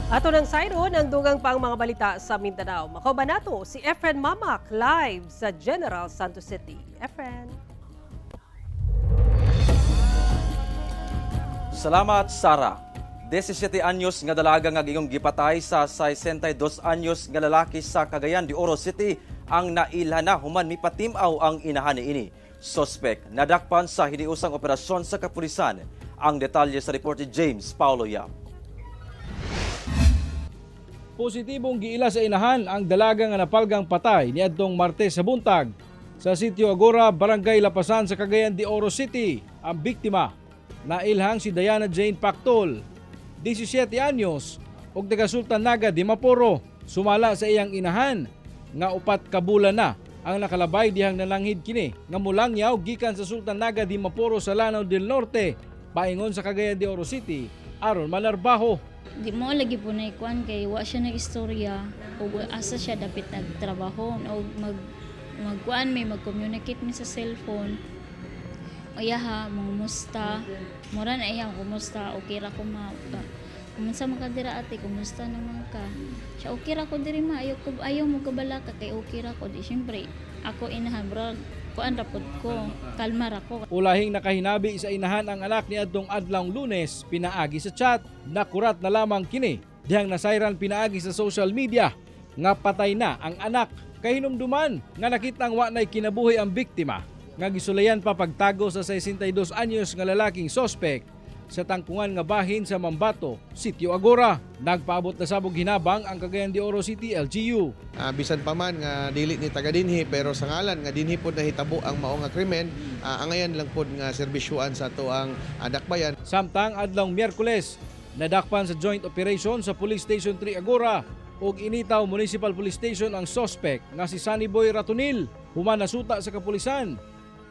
Ato nang sayron ang dugang pang mga balita sa Mindanao. Makauban nato si Efren Mamac live sa General Santos City. Efren. Salamat, Sara. 17 anyos nga dalaga nga giyong gipatay sa 62 anyos nga lalaki sa Cagayan de Oro City ang nailhan na human mipatimaw ang inahan niini. Suspek nadakpan sa hiniusang operasyon sa kapulisan. Ang detalye sa report ni James Paulo Yap. Positibong giila sa inahan ang dalaga nga napalgang patay niadtong Martes sa buntag sa Sitio Agora, Barangay Lapasan sa Cagayan de Oro City. Ang biktima, nailhang si Diana Jane Pactol, 17 anyos, ug taga Sultan Naga, Dimaporo, sumala sa iyang inahan nga 4 ka bulan na ang nakalabay dihang nalanghid kini nga mulangyaw gikan sa Sultan Naga, Dimaporo sa Lanao del Norte paingon sa Cagayan de Oro City aron manarbaho. Di mo lagi po na ikuan kay wa siya nag-istorya ug asa siya dapit nagtrabaho o magkuan may mag-communicate mi sa cellphone. Ayaha, mangumusta. Mura na iya, kumusta, okay ra ko ma. Kumusta man ka dira ate, kumusta naman ka? Siya okay ra ko diri ma, ayaw ko ayaw mo kabala ka kay okay ra ko. Di syempre ako inahan bro, kuan ra pod ko, kalma ra ko. Ulahing nakahinabi sa inahan ang anak ni adtong adlawng Lunes pinaagi sa chat. Nakurat na lamang kini dihang nasayran pinaagi sa social media nga patay na ang anak. Kahinumduman nga nakitang wa nay kinabuhi ang biktima nga gisulayan pa pagtago sa 62 anyos nga lalaking sospek sa tangkungan nga bahin sa Mambato, Sitio Agora. Nagpaabot na sabog hinabang ang Cagayan de Oro City LGU. Bisan pa man nga dili ni taga dinhi pero sa ngalan nga dinhi pod nahitabo ang mao nga krimen, angayan lang pod nga serbisyuan sa ato ang dakbayan. Samtang adlawng Miyerkules, nadakpan sa joint operation sa Police Station 3 Agora ug Initaw Municipal Police Station ang sospek nga si Sunny Boy Ratonil, human nasuta sa kapulisan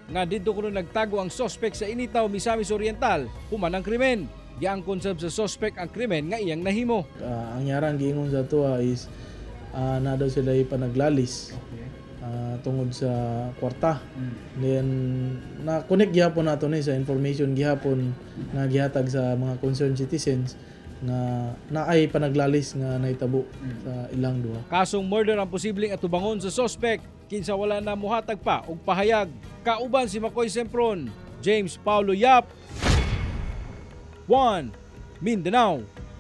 nga didto kuno nagtago ang sospek sa Initaw, Misamis Oriental, human ang krimen. Giangkon sab sa sospek ang krimen nga iyang nahimo. Ang yarang giingon sa tuwa is na daw sila ipanaglalis tungod sa kwarta. Then na-connect gihapon nato ni sa information gihapon nga gihatag sa mga concerned citizens nga naay panaglalis nga nahitabo sa ilang duha. Kasong murder ang posibleng atubangon sa sospek kinsa wala na muhatag pa og pahayag. Kauban si Makoy Sempron, James Paulo Yap, 1 Mindanao.